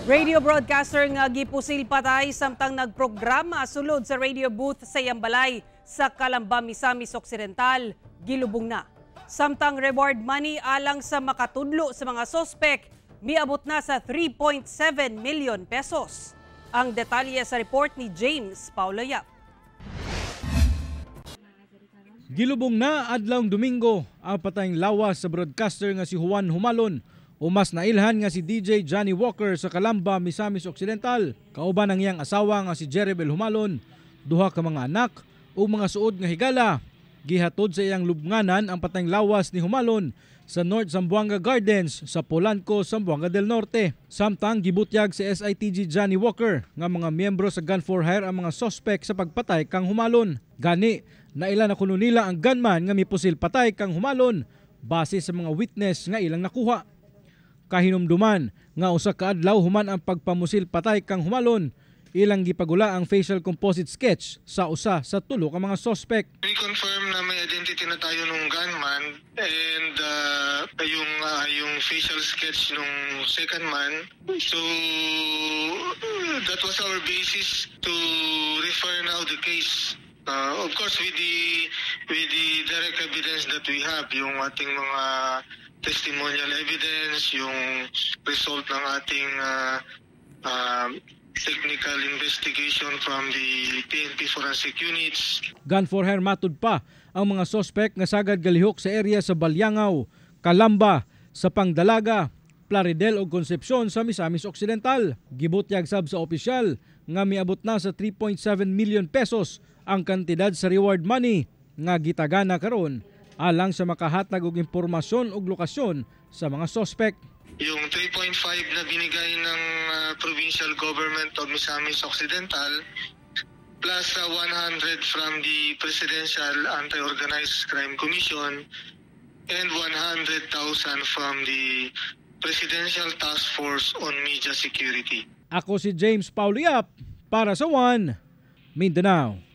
Radio broadcaster nga gipusil patay samtang nagprograma sulod sa radio booth sa iyang balay sa Calamba, Misamis Occidental, gilubong na. Samtang reward money alang sa makatudlo sa mga sospek, miabot na sa 3.7 million pesos. Ang detalye sa report ni James Paulo Yap. Gilubong na adlawng Domingo ang patayng lawas sa broadcaster nga si Juan Humalon o mas nailhan nga si DJ Johnny Walker sa Calamba, Misamis Occidental. Kauban ang iyang asawa nga si Jeribel Humalon, duha ka mga anak ug mga suod nga higala. Gihatod sa iyang lubnganan ang patayng lawas ni Humalon sa North Zamboanga Gardens sa Polanco, Zamboanga del Norte. Samtang gibutyag si SITG Johnny Walker nga mga miyembro sa Gun for Hire ang mga sospek sa pagpatay kang Humalon. Gani, naila na kuno nila ang gunman nga mipusil patay kang Humalon base sa mga witness nga ilang nakuha. Kahinumduman nga usa ka adlaw human ang pagpamusil patay kang Humalon, ilang gipagula ang facial composite sketch sa usa sa tulo ka mga sospek. We confirm na may identity na tayo nung gunman and yung facial sketch nung second man. So that was our basis to refer now the case. Of course, with the direct evidence that we have, yung ating mga testimonial evidence, yung result ng ating technical investigation from the PNP forensic units. Gun for hire matud pa ang mga sospek nga sagad galihok sa area sa Baliangao, Calamba, Sapang Dalaga, Plaridel ug Concepcion sa Misamis Occidental. Gibutyag sab sa opisyal nga miabot na sa 3.7 million pesos ang kantidad sa reward money nga gitagana karon alang sa makahatag og impormasyon ug lokasyon sa mga sospek. Yung 3.5 na binigay ng provincial government of Misamis Occidental plus 100 from the Presidential Anti-Organized Crime Commission and 100,000 from the Presidential Task Force on Media Security. Ako si James Paulo Yap para sa One Mindanao.